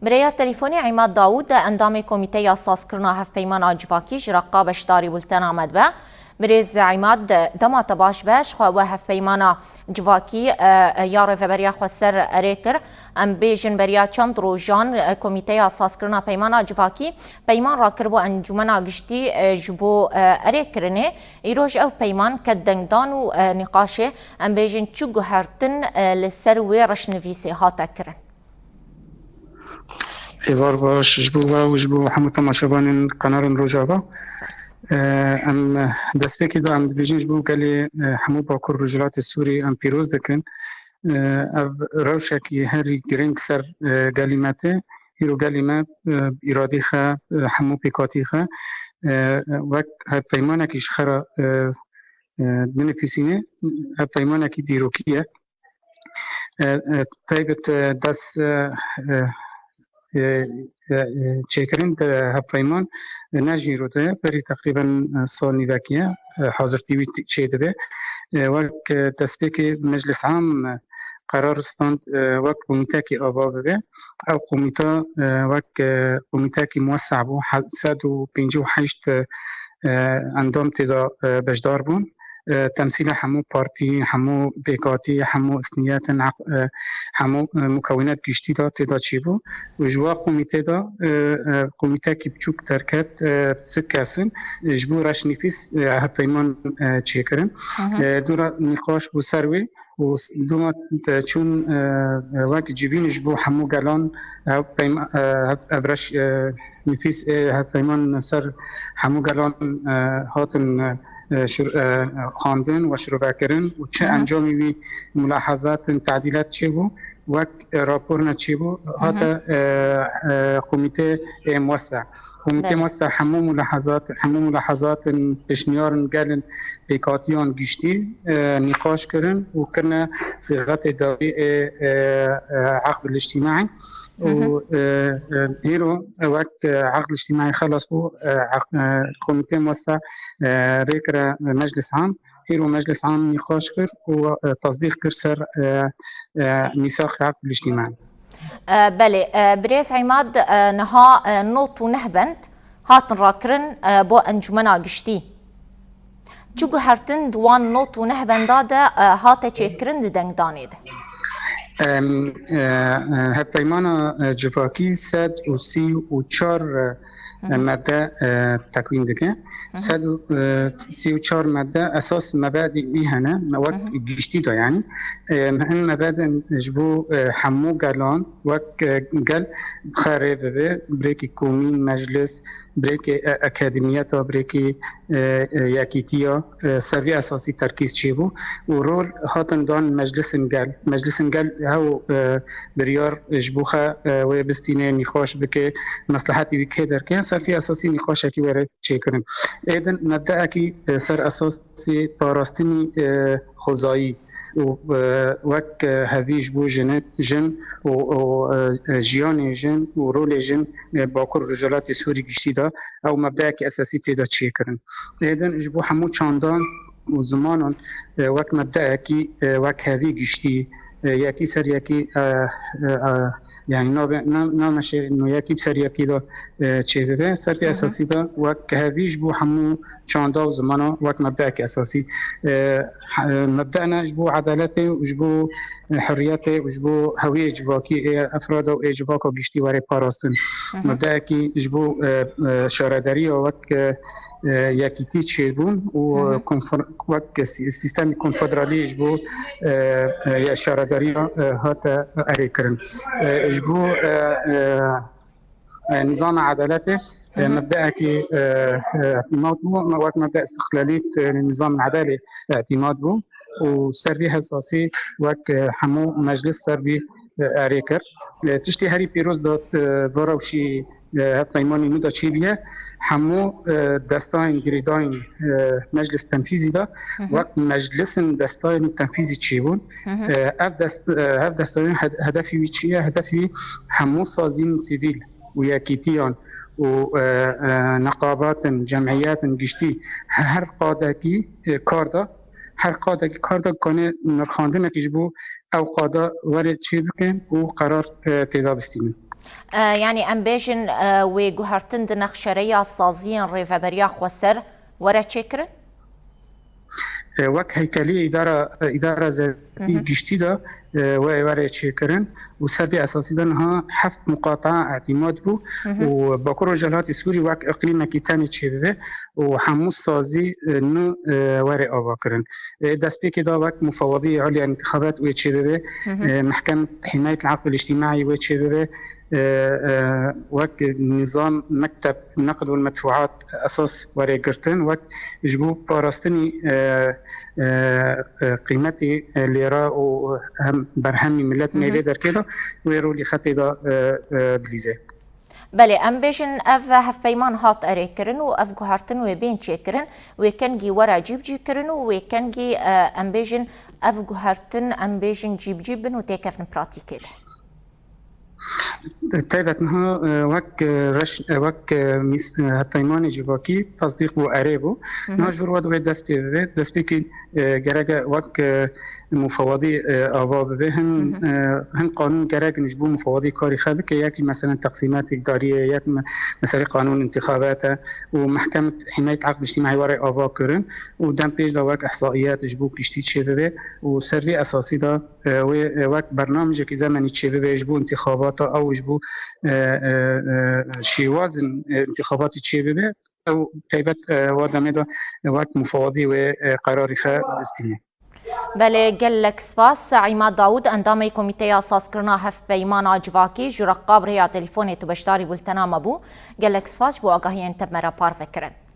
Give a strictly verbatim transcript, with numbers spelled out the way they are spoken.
Bi rêya telefonê Îmad Dawûd, endamê Komîteya Sazkirina Hevpeymana Civakî ji Reqa beşdarî bultena me dibe. Birêz Îmad, dema te baş be, ji xwe we Hevpeymana Civakî, e, e, ya Rêveberiya Xweser erê kir. Em bêjin beriya çend rojan, e, Komîteya Sazkirina Peymana Civakî peyman rakir bo Encûmena Giştî, e, ji bo, e, erêkirinê. Îroj ew peyman ket dengdan û, e, nîqaşê, em bêjin çi guhertin, e, li ser wê reşnivîsê hate kirin? Êvar baş ji bo we û ji bo hemû temaşevanên Qenarên Rojava. Spas. Em destpêkê de em dibêjin ji bo gelê, e, hemû Bakur Rojhilatê Sûrî em pîroz dikin. E, ev rewşekî herî girîng ser, e, gelî me tê. Îro gelî me, e, îradî xe, e, hemû pêkatî xe, e, wek hevpeymanekî ji xe re, e, e, dinivîsîne, hevpeymanekî dîrokî ye. E, e, taybet, e, dest, e, e, e, e, e, çêkirin de hevpeyman, e, ne ji îro de ye, berî teqrîben, e, sal nîvekî ye, e, hazirtî wî t-, çêdibe. E, wek, e, destpêkê Meclis Am, e, qerar stand, e, wek komîtekî ava bibe. Ew komîte, e, wek, e, komîtekî muwesse'bû, he-, sed û pêncî û heşt, e, e, endam tê de, e, beşdar bûn. E, temsîla hemû partî, hemû pêkatî, hemû isniyetin, e, hemû, e, mukewînet giştî de tê de çêbû. Û ji wa komîtê de, e, e, komîtekî biçûk derket, e, sik kesin, e, ji bo reşnivîs, e, hevpeyman, e, çêkirin. Hı hı. E, dûra nîqaş bû ser wê û s-, dûma te çûn, e, e, wek civîn ji bo hemû gelan, e, peyma-, e, ev reş-, e, nifîs ê hevpeyman ser hemû gelan, e, hatin, e, şir-, e, xwendin û şirovekirin û çi Hı hı. encamî wî mulahazat û tadîlat çêbû, wek, e, rapor ne çêbû, Hı hı. hate, e, e, komîtê ê muwesse'ê. Komîtê Belê. muwesse'ê hemû mulahazat, hemû mulahazat û pêşniyar û gelên pêkatiyan giştî, e, nîqaş kirin û kirine sîxetê dawî ê, e, e, eqd îctîmaî. Hı hı. Û, e, e, îro wek, e, eqd îctîmaî xelas bû, e, eq-, e, komîtê muwesse'ê, e, rê kire Meclis Am. Îro Meclis Am nîqaş kir û, e, tasdîq kir ser, e, e, mîsaq eqd îctîmaî. E, belê, e, birêz Îmad, e, niha, e, nod û neh bend hatin rakirin, e, bo Encûmena Giştî. Çi guhertin di wan nod û neh benda de, e, hate çêkirin di dengdanê de? Em, e, e, hevpeymana, e, civakî sed û sî û çar, e, Hı hı. made, e, tekwîn dike. Hı hı. Sed û, e, sî û çar made esas mebedî wî hene, me wek Hı hı. giştî de yani. E, hin mebedin ji bo, e, hemû gelan wek, e, gel bi xwe rê bibe, birêkî komîn, meclis, birêkê, e, akademiyeta, birêkê, e, e, yekîtiya, e, ser vî esasî terkîz çêbû û rol hatin dan meclisin gel. Meclisin gel hew, e, biryar ji bo xe, e, wê bistîne, nîqaş bike, meslehetî wî kê derke, ser vî esasî nîqaşekî were çêkirin. Êdin mebdeekî, e, ser esasî parastinî, e, xwezayî û, e, wek, e, hevî ji bo jine-, jin û, û, e, e, jiyanê jin û rolê jin, e, Bakur Rojhilatê Sûrî giştî de ew mebdeekî esasî tê de çêkirin. Êdin ji bo hemû çandan û zimanan, e, wek mebdeekî, e, wek hevî giştî, e, yekî ser yekî, e, e, e, yani nabe-, na-, nameşe no yekî bi ser yekî de, e, çêbibe. Ser vî Hı hı. esasî de wek hevî ji bo hemû çanda û zimana wek mebdeekî esasî. E, he-, mebde ne ji bo edaletê û ji bo, e, hurriyetê û ji bo hewiyê civakî ê efrada û ê civaka giştî were parastin. Hı hı. Mebdeekî ji bo, e, e, şaredariya wek, e, e, yekîtî çêbûn û Hı hı. konfor-, wek sî-, sîstemî konfederalî ji bo, e, e, ya şaredariya, e, hate erê kirin. E, ji bo, e, e, e, nizama edaletê, e, Hı hı. mebdeekî, e, e, îtîmat bû, wek mebde îstiqlalît, e, nizam edalê îtîmat bû û ser vî esasî wek, e, hemû meclis ser vî, e, erê kir. E, tiştê herî pîroz de, e, va rewşî, e, hevpeymanî nû de çêbûye, hemû, e, destayên girêdayîn, e, meclis tenfîzî de Hı hı. wek meclisên destayên tenfîzî çêbûn. Hı hı. E, ev dest-, e, ev destayên hed-, hedefî wî çi ye? Hedefî hemû saziyên sivîl û yekîtiyan û, e, e, neqabatin, cem'iyetin giştî he-, her qadekî, e, kar de, her qadekî kar de kanê nirxandinekî ji bo ew qada were çê bikin û qerar, e, têda bistînin. E, yanî em bêjin, e, wê guhertin di nexşereya saziyên Rêveberiya Xweser were çêkirin? E, wek heykeliyê îdara, îdara zertî Hı hı. giştî de, e, wê were çêkirin û ser vê esasî de niha heft muqataa îtîmad bû Hı hı. û Bakur Rojhilatê Sûrî wek iqlîmekî tenê çêbibe û hemû sazî, e, nû, e, were ava kirin. E, destpêkê de wek Mufawadî Ulya Întixabat wê çêbibe, Hı hı. e, Mehkem Himayet Al-Aqd Al-Îctimaî wê çêbibe, e, e, wek nizam, mekteb, neql û medfuat esas were girtin, wek ji bo parastinî, e, e, e, qîmetî, e, lêra û hem berhemî millet Hı hı. mêrê derkê de wê rolî xetê de, e, e, bilîze. Belê, em bêjin ev hevpeyman hat erêkirin û ev guhertin wê bên çêkirin, wê kengî were cîbicî kirin û wê kengî, e, em bêjin ev guhertin, em bêjin cîbicî bin û têkevin pratîkê de. Taybet niha, e, wek, e, reş, e, wek, e, mîs-, e, hevpeymanê civakî tasdîq bû, erê bû. Hı hı. Niha ji vir wê dest pê bibe, destpêkî, e, gerek e wek, e, mufawadî, e, ava bibe. Hin, Hı hı. e, hin qanûn gerek in ji bo mufawadî karî xwe bike. Yek jî meselen teqsîmatê îdarî ye, yek me-, meselê qanûn întixabat e û Mehkemet Himayet Aqd Îctimaî were ava kirin û dem pêş de wek ihsaiyet ji bo giştî çêbibe û ser vê esasî de, e, wê, e, wek bernamijekî zemenî çêbibe ji bo întixabata ew ji bo, e, e, e, şêwazin, e, întixabatî çêbibe. Ew taybet, e, wa demê de wek mufawadî wê, e, qerarî xwe bistîne. Belê, gelek spas. Îmad Dawûd, endamê Komîteya Sazkirina Hevpeymana Civakî, ji Reqqa bi rêya telefonê tu beşdarî bultena me bû. Gelek spas ji bo agahiyên te bi me re parve kirin.